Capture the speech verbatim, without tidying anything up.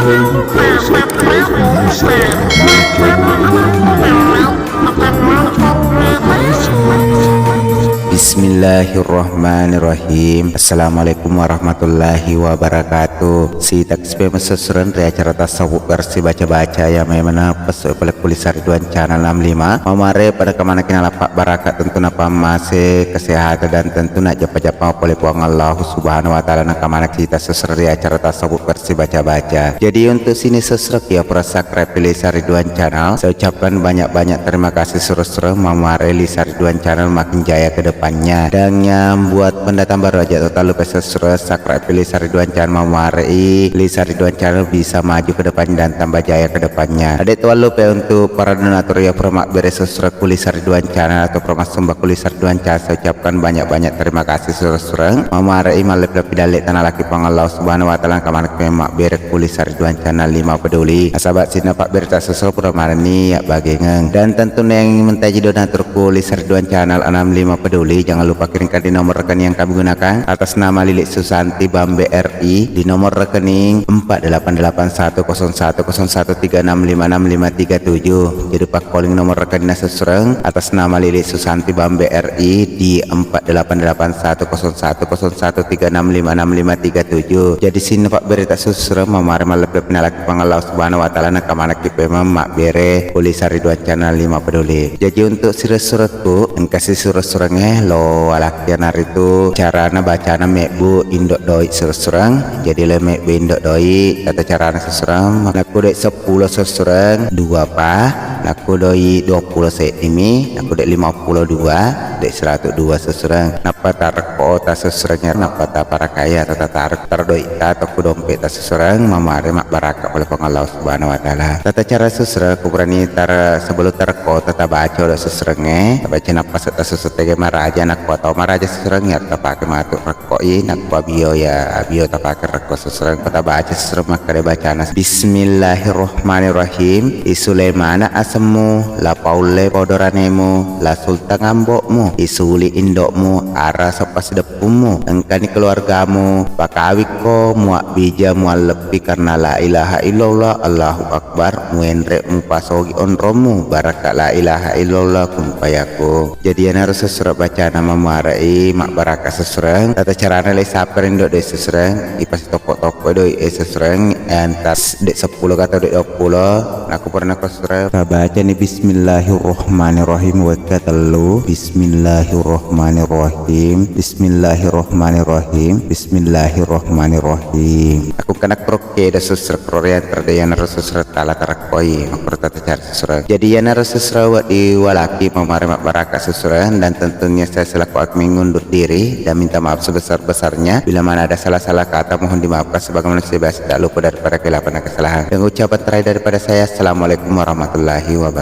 Bismillahirrahmanirrahim. Assalamualaikum warahmatullahi wabarakatuh. Sita Spesial mesessuren ri acara tasawuf versi baca-baca yang memang pesu pale ku Lisa Ridwan Channel enam lima. Mamare pada kamanaki nalappa baraka tentu napammase kesehatan dan tentu najappa-jappa pole Puang Allah Subhanahu wa Ta'ala nakamanaki tasessuren ri acara tasawuf versi baca-baca. Jadi untuk sini sessurekki ya para subscribe Lisa Ridwan Channel, saya ucapkan banyak-banyak terima kasih sessuren mamare Lisa Ridwan Channel makin jaya ke depannya. Dan yang buat pendatang baru aja total lupa sessuren subscribe Lisa Ridwan Channel mamare i Lisa Ridwan Channel bisa maju ke depan dan tambah jaya ke depannya. Ada itu lupa untuk para donatur ya pura mabbere sessuren ku Lisa Ridwan Channel atau pura massumba ku Lisa Ridwan Channel, saya ucapkan banyak-banyak terima kasih sessuren. Mamare i mallebbi dalle tanah laki Puang Allah Subhanahu wa Ta'ala kamanaki mabbere ku Lisa Ridwan Channel lima peduli. Nasaba sininna pabbere tasessuren pura marenni ya bagengeng. Dan tentunya yang ingin menjadi donatur ku Lisa Ridwan Channel enam lima peduli, jangan lupa kirimkan di nomor rekening yang kami gunakan atas nama Lili Susanti Bambe R I di nomor rekening empat delapan delapan satu kosong satu kosong satu tiga enam lima enam lima tiga tujuh. Jadi pakkoling nomor rekening sessuren atas nama Lili Susanti Bambe R I di empat delapan delapan satu kosong satu kosong satu tiga enam lima enam lima tiga tujuh. Jadi sininna pabbere tasessuren mamare mallebbi nalaki Puang Allah Subhanahu wa Ta'ala nakamanaki pemeng mabbere ku Lisa Ridwan Channel lima peduli. Jadi untuk sessurekku engkasi sessurengnge lo alaki iyanaritu carana bacana mebbu indo doi sessuren. Jadi lo mebbu indo doi tata carana sessuren, nakku doi seppulo sessuren dua pa, nakku doi dua puluh seddimi, nakku doi lima puluh dua, doi seratus dua sessuren. Nappa tarekko tasessurengnge, nappa taparakaya tata tarek taro doi ta tokku dompet tasessuren mamare mabbaraka pole Puang Allah Subhanahu wa Ta'ala. Tata cara sessuren ku purani tar sebelum tarekko tata baca do sessurengnge, tabaca nappa setta sessurengnge maraja, nakko tau maraja sessurengnge tapake matu rekkoi, nakko abio ya abio tapake rekko sessuren. Ko tabaca sessuren makkeda bacana Bismillahirrahmanirrahim. I Sulaimana asemmu, la paulle podoranemu, la sultang ambo'mu, isuli indo'mu, ara seppas deppummu, engkani keluargamu, pakawikko, muabbija, mualleppi karena la ilaha illallah, Allahu Akbar, muenre, mupasogi onrommu, baraka la ilaha illallah, kun fayakun. Jadi iyanaro sessuren bacana mamare i mabbaraka sessuren. Tata carana le sapere indo doi sessuren, ipasi tokko-tokko doi e sessuren, entas doi seppulo atau doi dua puluh. Nakku pura nakko sessuren, pabacani Bismillahirrahmanirrahim wekka tellu. Bismillahirrahmanirrahim. Bismillahirrahmanirrahim. Bismillahirrahmanirrahim. Aku kena kroke da sessuren krorean terdayana sessuren tala tarekkoi. Makro tata cara sessuren. Jadi iyanaro sessuren wedding walaki mamare mabbaraka sessuren, dan tentunya saya selaku admin undur diri dan minta maaf sebesar-besarnya. Bila mana ada salah-salah kata mohon dimaafkan, sebagai manusia biasa tak luput daripada khilaf dan kesalahan. Dengan ucapan terakhir daripada saya, Assalamualaikum warahmatullahi wabarakatuh.